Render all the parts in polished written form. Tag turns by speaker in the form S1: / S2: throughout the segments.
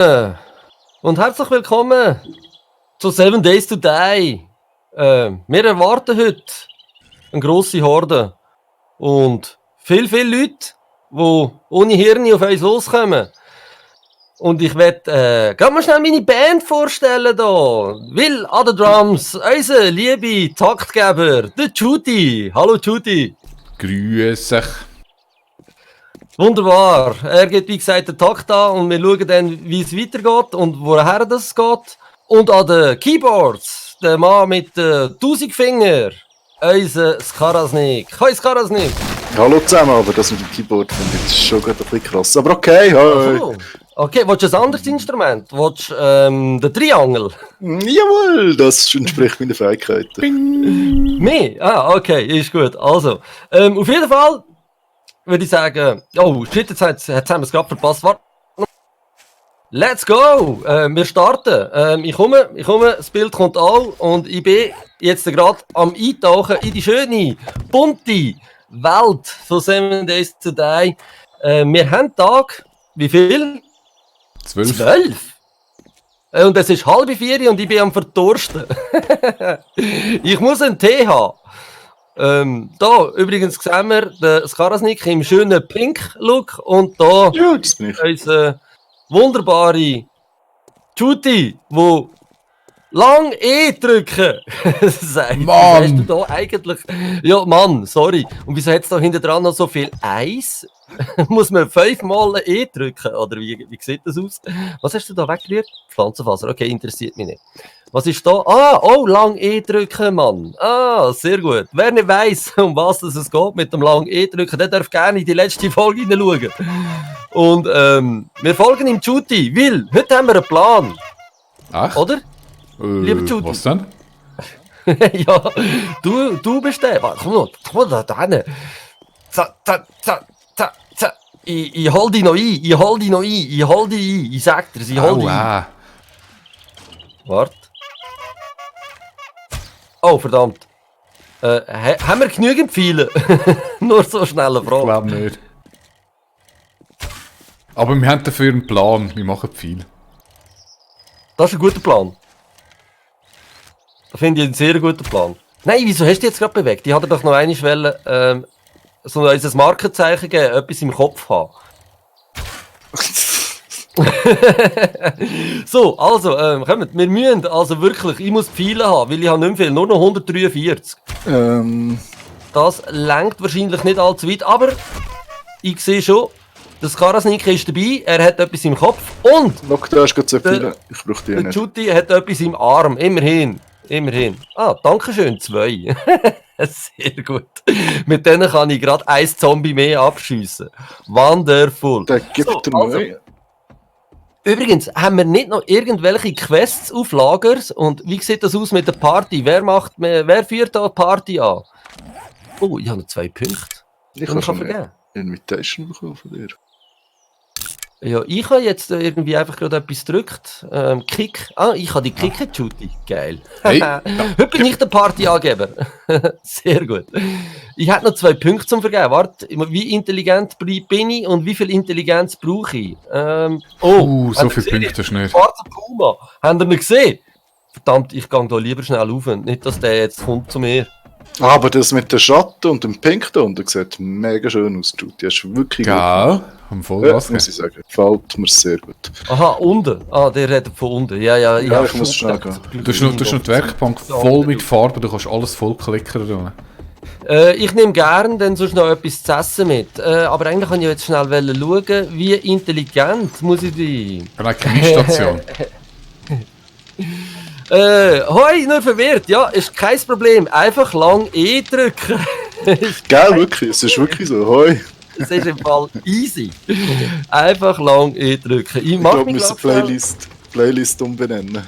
S1: Und herzlich willkommen zu 7 Days to Die. Wir erwarten heute eine grosse Horde und viele Leute, die ohne Hirn auf uns loskommen. Und ich werde gerade mal schnell meine Band vorstellen da. Will an den Drums, unser liebe Taktgeber, der Judy. Hallo Judy.
S2: Grüß euch.
S1: Wunderbar. Er gibt wie gesagt den Takt an und wir schauen dann, wie es weitergeht und woher das geht. Und an den Keyboards, der Mann mit den 1000 Fingern, unser Skarasnik. Hi Skarasnik.
S3: Hallo zusammen, aber das mit dem Keyboard finde ich jetzt schon gerade ein bisschen krass. Aber okay, hi.
S1: So. Okay, willst du ein anderes Instrument? Willst du den Triangel?
S3: Jawohl, das entspricht meinen Fähigkeiten.
S1: Mehr? Ah, okay, ist gut. Also, auf jeden Fall würde ich sagen, oh shit, jetzt haben wir es gerade verpasst. Warte. Let's go! Wir starten. Ich komme, das Bild kommt an und ich bin jetzt gerade am Eintauchen in die schöne, bunte Welt von 7 Days to Die. Wir haben Tag, wie viel? 12? Und es ist 3:30 und ich bin am Verdursten. Ich muss einen Tee haben. Da übrigens sehen wir den Skarasnik im schönen Pink-Look und da
S3: Ja, das bin ich.
S1: unsere wunderbare Judy, wo lang drücken. Sagt.
S2: Mann!
S1: Was hast du da eigentlich? Ja, Mann, sorry. Und wieso hat es da hinten dran noch so viel Eis? Muss man 5-mal drücken? Oder wie sieht das aus? Was hast du da weggerührt? Pflanzenfaser, okay, interessiert mich nicht. Was ist da? Ah, oh, lang drücken, Mann. Ah, sehr gut. Wer nicht weiss, um was es geht mit dem lang drücken, der darf gerne in die letzte Folge hineinschauen. Und wir folgen ihm Judy, weil heute haben wir einen Plan.
S2: Ach?
S1: Oder? Lieber Judy.
S2: Was denn?
S1: Ja, du bist der. Komm da hin. Ich hol dich noch ein, ich sag dir's, ich hol dich ein.
S2: Aua.
S1: Warte. Oh, verdammt. Haben wir genügend Pfeile? Nur so schnell eine
S2: Ich
S1: Frage.
S2: glaube nicht. Aber wir haben dafür einen Plan. Wir machen viel.
S1: Das ist ein guter Plan. Das finde ich einen sehr guten Plan. Nein, wieso hast du jetzt gerade bewegt? Ich hatte doch noch einmal wollen, so ein Markenzeichen geben, etwas im Kopf haben. So, also, kommt, wir müssen also wirklich, ich muss Pfeile haben, weil ich habe nicht mehr viel, nur noch 143. Das lenkt wahrscheinlich nicht allzu weit, aber ich sehe schon, der Skarasnik ist dabei, er hat etwas im Kopf und
S3: Look, da hast du gerade so viele. Ich brauche die
S1: der
S3: nicht.
S1: Judy hat etwas im Arm, immerhin. Ah, danke schön, 2. Sehr gut. Mit denen kann ich gerade ein Zombie mehr abschiessen. Wonderful.
S3: Der gibt
S1: So,
S3: dir
S1: also,
S3: neu.
S1: übrigens, haben wir nicht noch irgendwelche Quests auf Lagers? Und wie sieht das aus mit der Party? Wer führt da die Party an? Oh, ich habe noch 2 Punkte.
S3: Ich
S1: Die
S3: habe
S1: ich
S3: schon
S1: vergeben.
S3: eine Invitation bekommen von dir.
S1: Ja, ich habe jetzt irgendwie einfach gerade etwas gedrückt. Kick. Ah, ich habe die Kicker, Judy. Geil.
S2: Hey.
S1: Heute bin ich der Partyangeber. Sehr gut. Ich hätte noch 2 Punkte zum Vergeben. Warte, wie intelligent bin ich und wie viel Intelligenz brauche ich?
S2: So
S1: habt ihr
S2: viele
S1: gesehen?
S2: Punkte hast du nicht.
S1: Schwarzer Puma. Habt ihr ihn gesehen? Verdammt, ich gehe da lieber schnell rauf. Nicht, dass der jetzt kommt zu mir.
S3: Aber das mit dem Schatten und dem Pink da unten sieht mega schön aus, Judy. Das ist wirklich gut.
S2: Gell? Am
S3: Ja,
S2: Vollgas.
S3: muss ich sagen. Gefällt mir sehr gut.
S1: Aha, unten. Ah, der redet von unten. Ja,
S3: Ja, ich muss schnell gehen.
S2: Du hast noch die Werkbank voll mit Farben, du kannst alles voll klickern.
S1: Ich nehme gern dann sonst noch etwas zu essen mit. Aber eigentlich kann ich jetzt schnell schauen, wie intelligent muss ich sein.
S2: Eine Chemiestation.
S1: Hoi, nur verwirrt. Ja, ist kein Problem. Einfach lang drücken.
S3: Gell, wirklich. Es ist wirklich so. Hoi.
S1: Das ist im Fall easy. Einfach lang drücken. Ich
S3: Ich
S1: mach
S3: glaube, wir
S1: mich
S3: müssen Playlist umbenennen.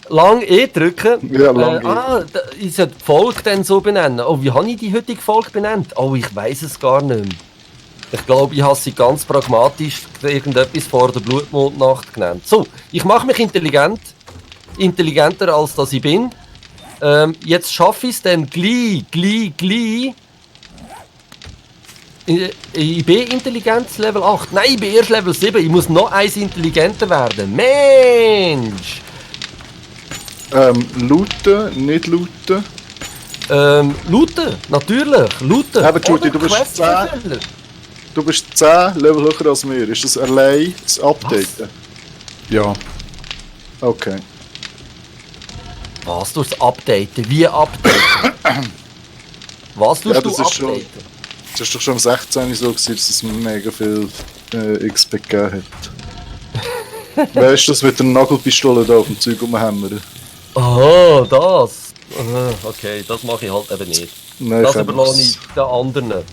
S1: lang drücken.
S3: Ja, lang
S1: ich sollte die Folge dann so benennen. Oh, wie habe ich die heutige Folge benannt? Oh, ich weiß es gar nicht mehr. Ich glaube, ich habe sie ganz pragmatisch irgendetwas vor der Blutmondnacht genannt. So, ich mache mich intelligent. Intelligenter als dass ich bin. Jetzt schaffe ich es dann gleich Ich bin Intelligenz Level 8. Nein, ich bin erst Level 7. Ich muss noch eins intelligenter werden. Mensch!
S3: Looten, nicht looten.
S1: Looten, natürlich. Looten.
S3: Aber Judy,
S1: Oder
S3: du bist
S1: Questerfüller.
S3: Du bist 10 Level höher als mir. Ist das allein das Updaten?
S2: Ja.
S3: Okay.
S1: Was tust du updaten? Wie updaten? Was tust
S3: Ja,
S1: du
S3: das ist schon-
S1: updaten?
S3: Das ist doch schon am 16. so gewesen, dass es mega viel XP gegeben hat. Weißt du, das mit der Nagelpistole da auf dem Zeug rumhämmern?
S1: Aha, das. Aha, okay, das mache ich halt eben nicht.
S3: Nein,
S1: Das
S3: kann
S1: überlasse ich den anderen.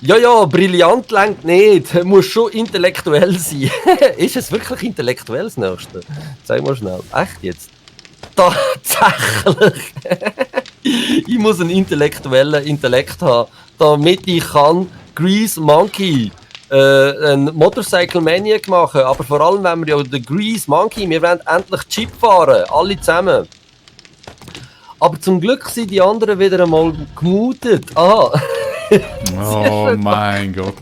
S1: Ja, brillant lenkt nicht. Muss schon intellektuell sein. Ist es wirklich intellektuell das Nächste? Sag mal schnell. Echt jetzt? Tatsächlich. Ich muss einen intellektuellen Intellekt haben, damit ich kann Grease Monkey ein Motorcycle Maniac machen. Aber vor allem, wenn wir ja den Grease Monkey, wir wollen endlich Chip fahren. Alle zusammen. Aber zum Glück sind die anderen wieder einmal gemutet. Ah.
S2: Oh mein Gott.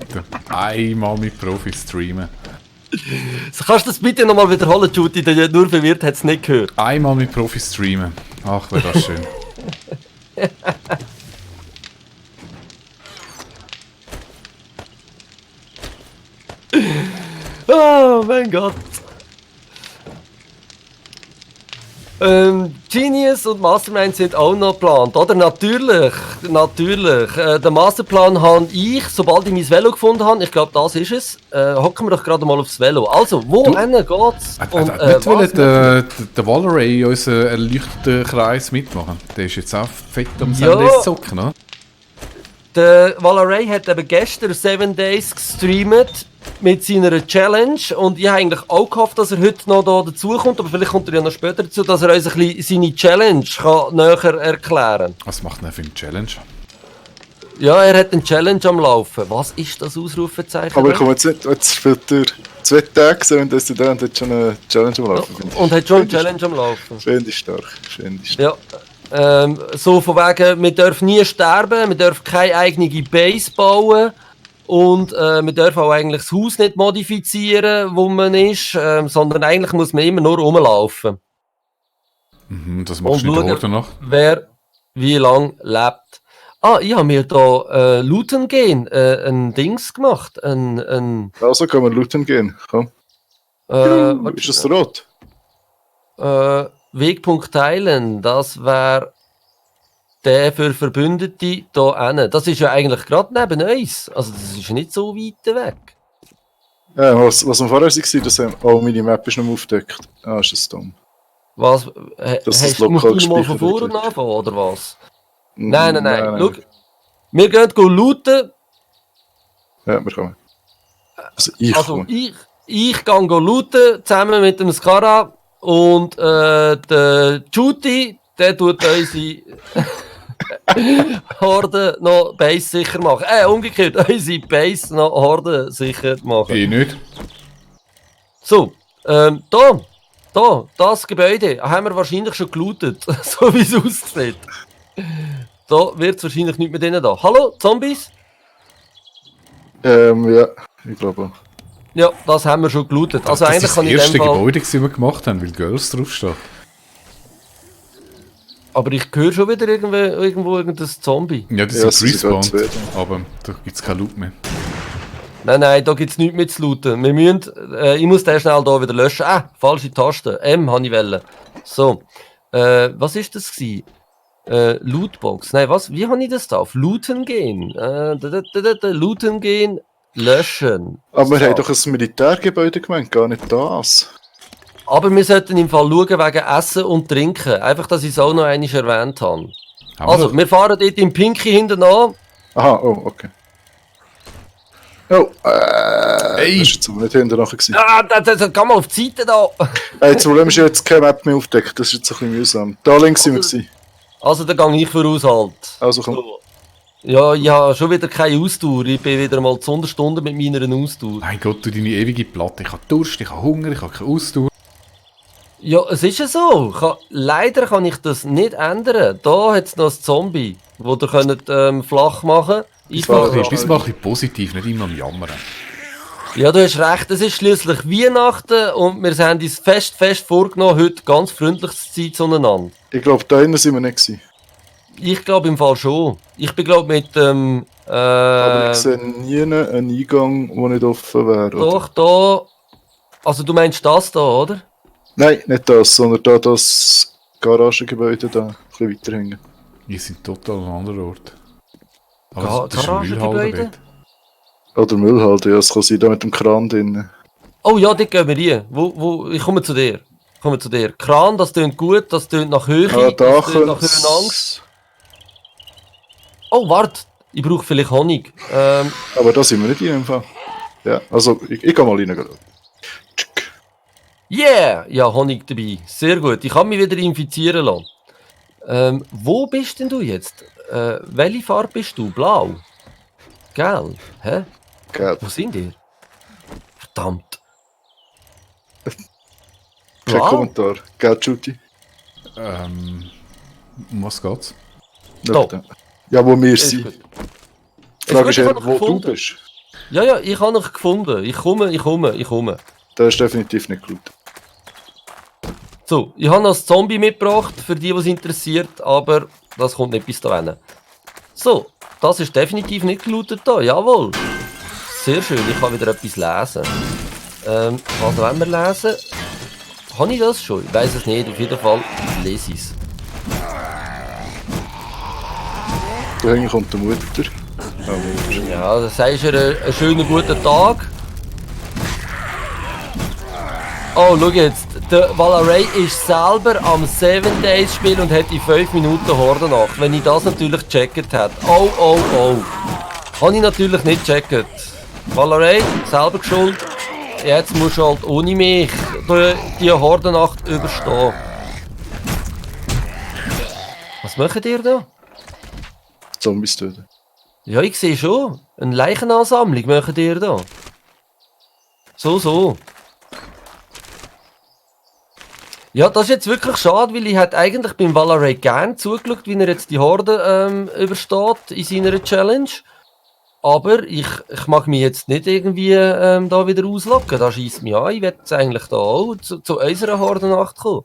S2: Einmal mit Profis streamen.
S1: Kannst du das bitte nochmal wiederholen, Judy? Der nur verwirrt hat es nicht gehört.
S2: Einmal mit Profis streamen. Ach, wäre das schön.
S1: Oh mein Gott. Genius und Mastermind sind auch noch geplant, oder? Natürlich. Den Masterplan habe ich, sobald ich mein Velo gefunden habe, ich glaube, das ist es, hocken wir doch gerade mal aufs Velo. Also, wohin geht's?
S2: Und, nicht wollen der Valeray in unseren erleuchteten Kreis mitmachen. Der ist jetzt auch fett am
S1: Ja.
S2: 7 Days zocken, ne?
S1: Der Valeray hat eben gestern 7 Days gestreamt mit seiner Challenge und ich habe eigentlich auch gehofft, dass er heute noch da dazukommt, aber vielleicht kommt er ja noch später dazu, dass er uns ein bisschen seine Challenge kann näher erklären kann.
S2: Was macht er für eine Challenge?
S1: Ja, er hat eine Challenge am Laufen. Was ist das Ausrufezeichen?
S3: Aber ich komme jetzt nicht, jetzt spielt er 2 Tage so und das und hat schon eine Challenge am Laufen.
S1: Und hat schon eine Challenge am Laufen.
S3: Finde ich stark. Finde ich stark.
S1: Ja. So von wegen, wir dürfen nie sterben, wir dürfen keine eigene Base bauen und wir dürfen auch eigentlich das Haus nicht modifizieren, wo man ist, sondern eigentlich muss man immer nur rumlaufen.
S2: Mhm, das machst du
S1: Und
S2: nicht
S1: schauen,
S2: Orte noch.
S1: wer wie lange lebt. Ah, ich habe mir da looten gehen, ein Dings gemacht,
S3: Also kann man looten gehen. Komm. Ist das rot?
S1: Wegpunkt teilen, das wäre der für Verbündete da hinten. Das ist ja eigentlich gerade neben uns. Also das ist nicht so weit weg.
S3: Ja, was wir vorher waren, das haben... Oh, meine Map ist noch aufgedeckt. Ah, ist das dumm.
S1: Was?
S3: Das ist
S1: Musst
S3: lokal
S1: du mal von
S3: gespeichert
S1: vorne
S3: wird.
S1: anfangen, oder was? Nein. Schau, wir gehen looten.
S3: Ja, wir kommen. Also ich komme.
S1: Ich gehe looten, zusammen mit dem Skara. Und der Judy, der tut unsere Horde noch Base sicher machen. Umgekehrt, unsere Base noch Horde sicher machen.
S2: Ich nicht.
S1: So, das Gebäude haben wir wahrscheinlich schon gelootet, so wie es aussieht. Da wird es wahrscheinlich nicht mehr drin da. Hallo, Zombies?
S3: Ja, ich glaube auch.
S1: Ja, das haben wir schon gelootet. Also
S2: das
S1: eigentlich
S2: ist
S1: kann
S2: das
S1: ich in
S2: erste
S1: dem Fall...
S2: Gebäude, das wir gemacht haben, weil Girls draufsteht.
S1: Aber ich höre schon wieder irgendwo irgendein Zombie.
S2: Ja, das
S3: Ja,
S2: ist
S3: sie sind
S2: respawned,
S3: gerade
S2: aber da gibt es keinen Loot mehr.
S1: Nein, da gibt es nichts mehr zu looten. Wir müssen, ich muss den schnell hier wieder löschen. Falsche Taste. M habe ich wollen. So. Was ist das gewesen? Lootbox. Nein, was? Wie habe ich das da? Auf Looten gehen. Looten gehen, löschen.
S3: Aber wir
S1: So.
S3: haben doch ein Militärgebäude gemeint, gar nicht das.
S1: Aber wir sollten im Fall schauen wegen Essen und Trinken. Einfach, dass ich es auch noch einmal erwähnt habe.
S2: Haben wir
S1: Also,
S2: doch.
S1: wir fahren dort im Pinky hinten an.
S3: Aha, oh, okay. Oh,
S2: Ey!
S3: das ist jetzt aber nicht hinterher gewesen.
S1: Geh mal auf die Seite da.
S3: Das Problem ist jetzt keine Map mehr aufgedeckt, das ist jetzt ein bisschen mühsam. Da links sind wir gewesen.
S1: Also, da gehe ich voraus halt.
S3: Also komm.
S1: So. Ja, ich habe schon wieder keine Ausdauer. Ich bin wieder mal zu 100 Stunden mit meiner Ausdauer.
S2: Mein Gott, du deine ewige Platte. Ich habe Durst, ich habe Hunger, ich habe keine Ausdauer.
S1: Ja, es ist ja so. Leider kann ich das nicht ändern. Da hat es noch ein Zombie, wo ihr könnt, flach machen könnt. Einfacher.
S2: Bist mal ein bisschen positiv, nicht immer am Jammern.
S1: Ja, du hast recht, es ist schließlich Weihnachten und wir haben uns fest vorgenommen, heute ganz freundlich zu sein zueinander.
S3: Ich glaube, da innen sind wir nicht gewesen.
S1: Ich glaube im Fall schon. Ich bin glaube mit dem...
S3: Aber ich sehe nie einen Eingang, der nicht offen wäre. Oder?
S1: doch, da... Also du meinst das da, oder?
S3: Nein, nicht das, sondern da das Garagengebäude da, ein bisschen weiter hinten.
S2: Wir sind total an einem anderen Ort.
S1: Garagengebäude?
S2: Müllhalde dort.
S3: Oder Müllhalde, ja, es kann sein, da mit dem Kran drin.
S1: Oh ja, dort gehen wir rein. Ich komme zu dir. Kran, das tönt gut, das tönt nach Höhe,
S3: Ah, da
S1: das tönt nach
S3: könnte
S1: Höhenangst. Oh, warte, ich brauche vielleicht Honig.
S3: Aber da sind wir nicht in dem Fall. Ja, also ich gehe mal rein. Tschick.
S1: Yeah! Ja, Honig dabei. Sehr gut. Ich kann mich wieder infizieren lassen. Wo bist denn du jetzt? Welche Farbe bist du? Blau? Gell? Hä?
S3: Gelb.
S1: Wo sind ihr? Verdammt.
S3: Kein
S1: Blau?
S3: Kommentar. Gelb, Judy.
S2: Um was geht's?
S1: Da.
S3: Ja, wo wir
S1: Ist
S3: sind.
S1: gut.
S3: Die Frage ist
S1: Ist gut,
S3: eher,
S1: ich hab
S3: wo
S1: ihn
S3: du
S1: gefunden.
S3: bist.
S1: Ja, ich habe dich gefunden. Ich komme.
S3: Da ist definitiv nicht gut.
S1: So, ich habe noch ein Zombie mitgebracht, für die, was interessiert, aber das kommt nicht bis dahin. So, das ist definitiv nicht gelootet da, jawohl. Sehr schön, ich kann wieder etwas lesen. Was wollen wir lesen? Habe ich das schon? Ich weiß es nicht, auf jeden Fall lese ich es.
S3: Da hinten kommt die Mutter.
S1: Ja, das heißt einen schönen guten Tag. Oh, schau jetzt. Der Valaray ist selber am 7 Days Spiel und hat in 5 Minuten Hordennacht. Wenn ich das natürlich gecheckt hätte. Oh. Habe ich natürlich nicht gecheckt. Valaray, selber geschuld. Jetzt musst du halt ohne mich die Hordennacht überstehen. Was macht ihr da?
S3: Zombies töten.
S1: Ja, ich sehe schon. Eine Leichenansammlung macht ihr da. So. Ja, das ist jetzt wirklich schade, weil ich hätte eigentlich beim Valaray gern zugeschaut, wie er jetzt die Horde übersteht in seiner Challenge. Aber ich mag mich jetzt nicht irgendwie da wieder auslocken. Da scheisst mich an. Ich werde jetzt eigentlich da auch zu unserer Hordennacht kommen.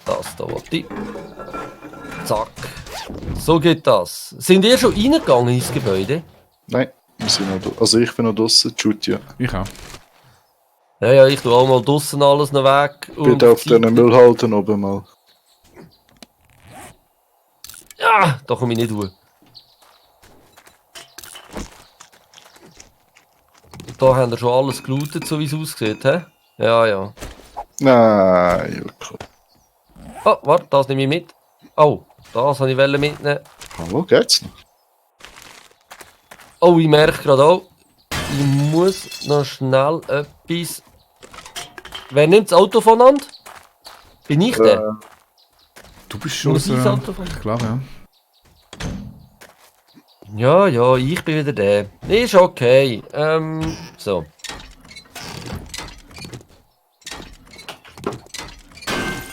S1: Das da wollte ich. Zack. So geht das. Sind ihr schon reingegangen ins Gebäude?
S3: Nein, wir sind noch da. Also ich bin noch draussen, Judy, ja.
S2: Ich auch.
S1: Ja, ich tue auch mal draussen alles noch weg.
S3: Bitte auf diesen Müllhalden oben mal.
S1: Ja, da komme ich nicht durch. Da haben wir schon alles gelootet, so wie es aussieht, hä? Ja.
S3: Nein, wirklich.
S1: Oh, warte, das nehme ich mit. Oh, das wollte ich mitnehmen.
S3: Hallo, geht's noch?
S1: Oh, ich merke gerade auch, ich muss noch schnell etwas... Wer nimmt das Auto voneinander? Bin ich der?
S2: Du bist schon
S1: Muss ich das Auto
S2: ich glaube,
S1: Ja,
S2: ja.
S1: ich bin wieder der. Ist okay. So.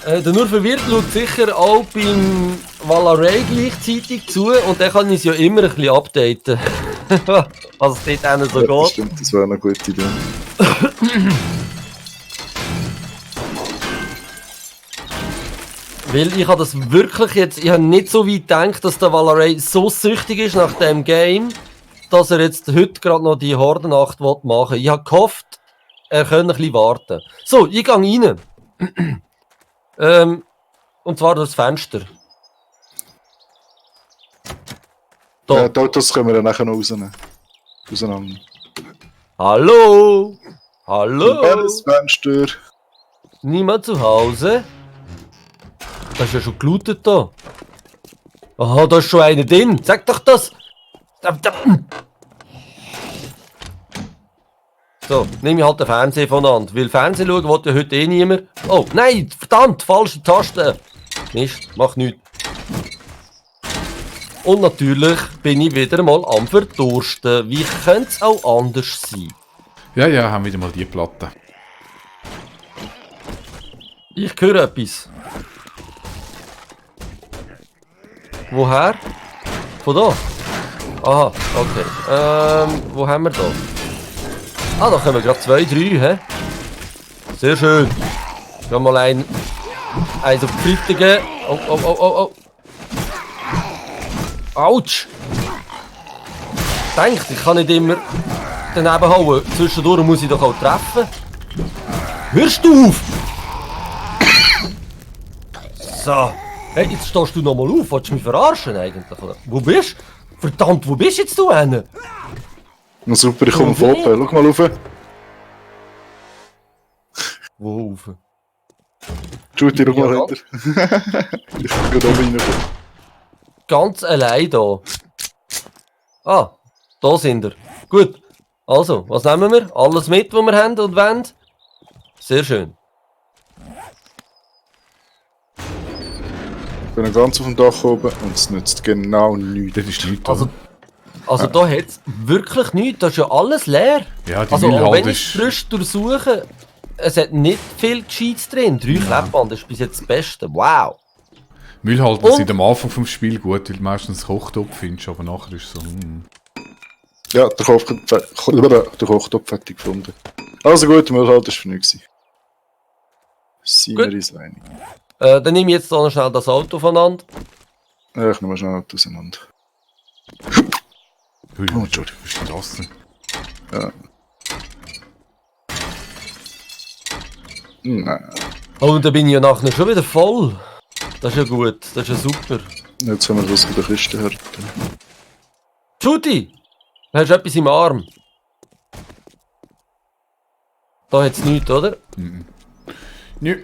S1: Der nur verwirrt schaut sicher auch beim Valaray gleichzeitig zu und dann kann ich es ja immer ein bisschen updaten. Was es dort so
S3: Ja, das
S1: geht.
S3: stimmt, das wäre eine gute Idee.
S1: Weil ich habe das wirklich jetzt, ich habe nicht so weit gedacht, dass der Valaray so süchtig ist nach dem Game, dass er jetzt heute gerade noch die Hordennacht machen will. Ich habe gehofft, er könnte ein bisschen warten. So, ich gehe rein. Und zwar durchs Fenster. Da.
S3: Ja, die Autos können wir dann nachher noch rausnehmen. Auseinander.
S1: Hallo? Hallo?
S3: Das Fenster.
S1: Niemand zu Hause? Das ist ja schon gelootet da. Aha, da ist schon einer drin. Sag doch das. So, nehme ich halt den Fernseher voneinander. Weil Fernsehen schauen will ja heute eh niemand. Oh, nein, verdammt, falsche Taste. Mist, mach nichts. Und natürlich bin ich wieder mal am Verdursten. Wie könnte es auch anders sein?
S2: Ja, haben wieder mal die Platte.
S1: Ich höre etwas. Woher? Von da? Aha, okay. Wo haben wir da? Ah, da kommen gerade 2, 3, hä? Sehr schön. Gehen mal eins auf die Seite geben. Oh. Autsch! Denkt, ich kann nicht immer daneben hauen. Zwischendurch muss ich doch auch treffen. Hörst du auf? So. Hey, jetzt stehst du nochmal auf. Wolltest du mich verarschen eigentlich? Oder? Wo bist du? Verdammt, wo bist jetzt du hin?
S3: Na super, ich komme von oben. Schau mal rauf.
S1: Wo rauf?
S3: Judy, schau mal
S1: Ja.
S3: runter. Ich kann gerade oben rein.
S1: Ganz allein da. Ah, da sind wir. Gut. Also, was nehmen wir? Alles mit, was wir haben und wollen? Sehr schön.
S3: Ich bin ganz auf dem Dach oben und es nützt genau nichts.
S2: Das ist nichts.
S1: Also,
S2: oder?
S1: also da hat es wirklich nichts. Das ist ja alles leer.
S2: Ja, die
S1: Also, auch wenn
S2: Müllhalde
S1: ich
S2: ist...
S1: frisch durchsuche, es hat nicht viel Gescheites drin. 3 Kleppband ist bis jetzt das Beste. Wow.
S2: Müllhalden
S1: Und-
S2: sind am Anfang vom Spiel gut, weil du meistens Kochtopf findest, aber nachher ist es so...
S3: Ja, der Kochtopf hätte ich gefunden. Also gut, der Müllhalter war für nichts. Sind wir
S1: Gut.
S3: uns einig.
S1: Dann nehme ich jetzt noch schnell das Auto voneinander.
S3: Ja, ich nehme mal schnell auseinander.
S2: Ui,
S3: Oh, Entschuldigung.
S2: was ist denn das denn?
S3: Ja. Nein,
S1: Oh, und dann bin ich ja nachher schon wieder voll. Das ist ja gut. Das ist ja super.
S3: jetzt haben wir was von der Kiste her.
S1: Judy! Du hast etwas im Arm. Da hat es nichts, oder?
S2: Nö.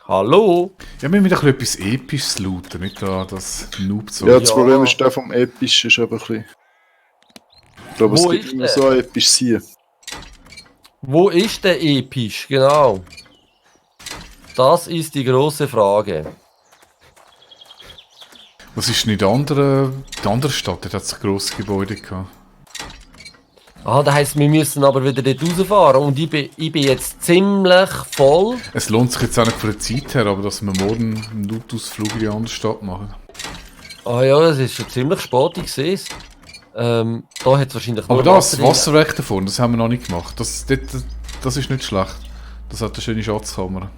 S1: Hallo?
S2: Ja, wir müssen doch etwas Episches looten, nicht da das Noob-Zeug.
S3: Ja, das
S1: Ja.
S3: Problem ist, der vom Epischen ist aber ein bisschen... Ich glaube, es
S1: Wo
S3: gibt
S1: ist
S3: immer
S1: der?
S3: so episch sein.
S1: Wo ist der episch? Genau. Das ist die große Frage.
S2: Was ist denn in der anderen Stadt? Da hat es grosse Gebäude gehabt.
S1: Ah, das heisst, wir müssen aber wieder dort rausfahren. Und ich bin jetzt ziemlich voll.
S2: Es lohnt sich jetzt auch nicht von der Zeit her, aber dass wir morgen einen Noob-Ausflug in die andere Stadt machen.
S1: Ah ja, es ist schon ziemlich spät, ich sehe es. Da hat es wahrscheinlich
S2: Aber
S1: nur
S2: das
S1: Wasser drin.
S2: Wasserwerk davon, das haben wir noch nicht gemacht. Das ist nicht schlecht. Das hat eine schöne Schatzkammer.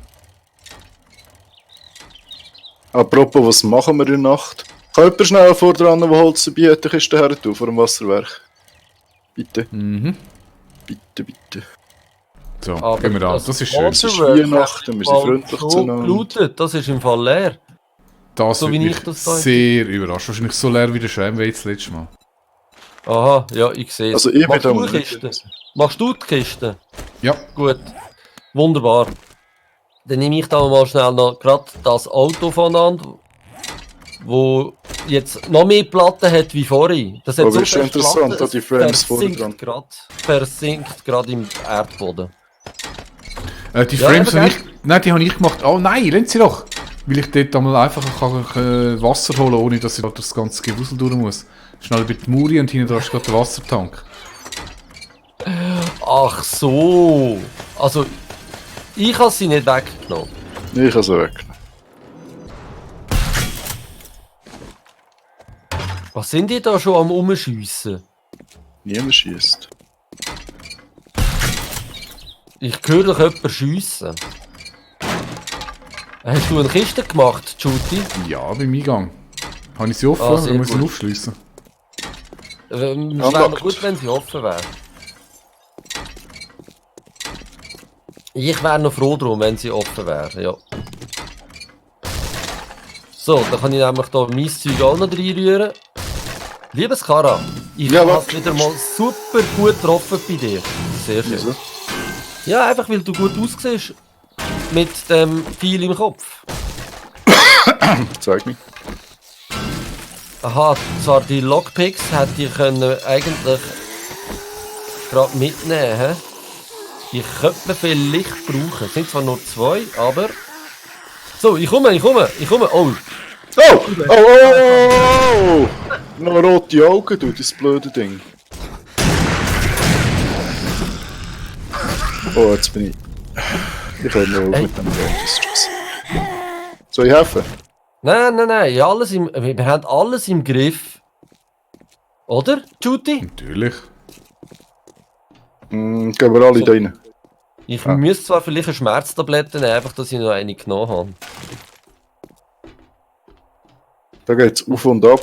S3: Apropos, was machen wir in der Nacht? Kann jemand schnell vor dran, der Holz dabei hat, die Kiste her tun, vor dem Wasserwerk? Bitte,
S2: Mhm.
S3: bitte.
S2: So,
S1: Aber
S2: gehen wir an. Das ist schön.
S3: Es ist
S1: Wasserwerk
S3: Weihnachten, wir sind
S1: hat
S3: freundlich
S1: so
S3: zueinander.
S1: gelootet, das ist im Fall leer.
S2: Das
S1: so
S2: wird
S1: wie
S2: mich
S1: ich das da-
S2: sehr überrascht. Wahrscheinlich so leer wie der Scheinweh das letzte Mal.
S1: Aha, ja, ich sehe es.
S3: Also ich bin
S1: Machst
S3: da
S1: du
S3: mal
S1: die Kiste? Machst du die Kiste?
S2: Ja,
S1: Gut. Wunderbar. Dann nehme ich da mal schnell noch gerade das Auto voneinander, wo jetzt noch mehr Platten hat wie vorhin. Das hat
S3: Aber ist schon
S1: viele
S3: interessant,
S1: Platten,
S3: da die
S1: es
S3: Frames vorne dran.
S1: versinkt gerade im Erdboden.
S2: die
S1: Ja,
S2: Frames
S1: eben,
S2: habe ich... Nein, die habe ich gemacht. Oh nein, lassen Sie doch! Weil ich dort einmal einfach kann, Wasser holen kann, ohne dass ich durch das ganze Gewusel durch muss. Schnell über die Muri und hinten dran ist gerade der Wassertank.
S1: Ach so. Also, ich habe sie nicht weggenommen.
S3: Ich habe sie weggenommen.
S1: Was sind die da schon am Umschiessen?
S3: Niemand schießt.
S1: Ich höre doch jemanden schiessen. Hast du eine Kiste gemacht, Judy?
S2: Ja, beim Eingang. Habe ich sie offen
S1: Ah,
S2: oder
S1: sehr
S2: muss ich sie
S1: gut.
S2: aufschliessen?
S1: Es wäre
S3: Unlocked.
S1: gut, wenn sie offen wäre. Ich wäre noch froh drum, wenn sie offen wäre, ja. So, dann kann ich nämlich da mein Zeug auch noch reinrühren. Liebes Kara, ich
S3: Ja,
S1: habe
S3: was?
S1: es wieder mal super gut getroffen bei dir. Sehr schön.
S3: Wieso?
S1: Ja, einfach weil du gut aussiehst. Mit dem Pfeil im Kopf.
S3: Zeig mich.
S1: Aha, zwar die Lockpicks hätte ich können eigentlich gerade mitnehmen, hä? Die könnte man vielleicht brauchen. Es sind zwar nur 2, aber... So, ich komme. Oh,
S3: Oh! Noch rote Augen, du, das blöde Ding. Oh, jetzt bin ich... Ich höre noch auf
S1: Hey.
S3: mit dem Dangerous. Soll ich helfen?
S1: Nein, ja, wir haben alles im Griff. Oder, Judy?
S2: Natürlich.
S3: Gehen wir alle
S1: So.
S3: da rein.
S1: Ich
S3: Ah.
S1: müsste zwar vielleicht eine Schmerztablette nehmen, einfach, dass ich noch eine genommen habe.
S3: Da geht's auf und ab.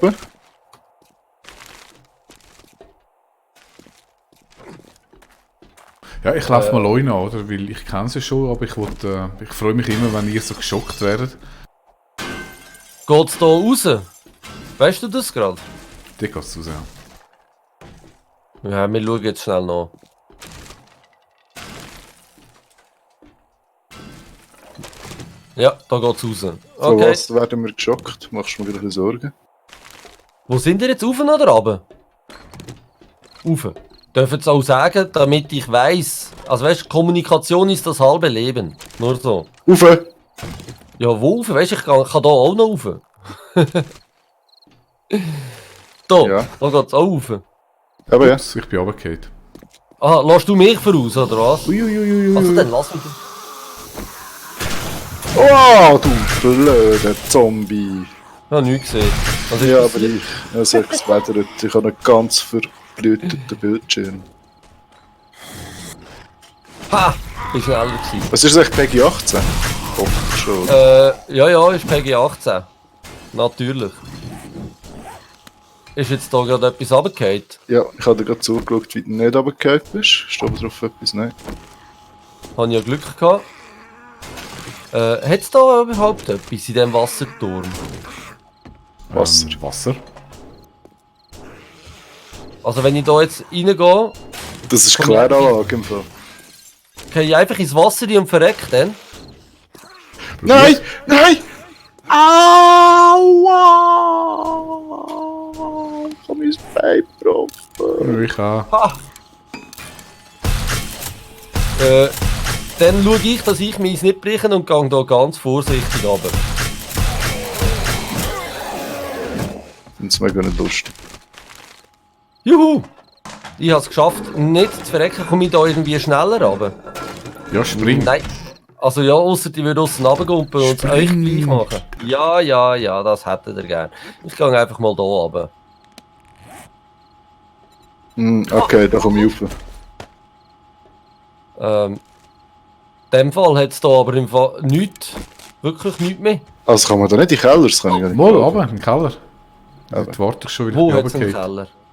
S2: Ja, ich laufe mal rein, oder? Weil ich kenne sie schon, aber ich freue mich immer, wenn ihr so geschockt werdet.
S1: Geht's da raus? Weißt du das gerade?
S2: Die geht's raus, ja.
S1: Ja, wir schauen jetzt schnell nach. Ja, da geht's raus.
S3: Von
S1: Okay.
S3: was werden wir geschockt? Machst du mir wieder Sorgen?
S1: Wo sind ihr jetzt, rauf oder runter? Rauf. Dürfen Sie auch sagen, damit ich weiss. Also weißt du, Kommunikation ist das halbe Leben. Nur so.
S3: Rauf!
S1: Ja, wo rauf? Weißt du, ich kann da auch noch rauf. Da,
S3: Ja.
S1: da geht's auch rauf.
S3: Aber ja.
S2: Ups, ich bin runtergefallen.
S1: Aha, lässt du mich voraus, oder was?
S2: Uiuiuiui.
S1: Also dann lass mich.
S3: Oh, du blöder Zombie!
S1: Ich habe nichts gesehen. Also,
S3: Ja, aber ich habe es gewedert. Ich habe einen ganz verblüteten Bildschirm.
S1: Ha! Ich bin schneller gewesen.
S3: Was ist das eigentlich Peggy 18? Hoffe schon.
S1: Ja, ist PG 18. Natürlich. Ist jetzt da gerade etwas runtergefallen?
S3: Ja, ich habe dir gerade zugeschaut, wie du nicht runtergefallen bist. Steht aber drauf etwas? Nein.
S1: Habe ja Glück gehabt. Hat es da überhaupt etwas in diesem Wasserturm?
S3: Wasser.
S2: Wasser.
S1: Also wenn ich da jetzt reingehe,
S3: Das ist
S1: Komm, ja.
S3: Kläranlage im Fall.
S1: gehe ich einfach ins Wasser und verreck dann?
S3: Nein! Nein! Aua! Ich habe mein Bein gebrochen.
S2: Ich auch.
S1: Ha! Dann schaue ich, dass ich meins nicht breche und gehe da ganz vorsichtig runter.
S3: Das ist mega nicht lustig.
S1: Juhu! Ich habe es geschafft, nicht zu verrecken. Komme ich da irgendwie schneller runter?
S2: Ja, spring.
S1: Nein. Also ja, ausser die würde aussen runtergumpen und es euch gleich machen. Ja, das hättet ihr gern. Ich gehe einfach mal da runter.
S3: Okay, da komme ich rauf.
S1: In dem Fall hat es da aber im Fall nichts. Wirklich nichts mehr.
S3: Also kann man da nicht in den Keller? Das kann ich gar nicht
S2: Mal
S3: glauben.
S2: runter, im Keller.
S3: Aber.
S2: Dort warte ich schon, weil
S1: Wo
S2: ich
S1: hat es
S2: bin
S1: einen
S2: runtergefallen.
S1: Keller?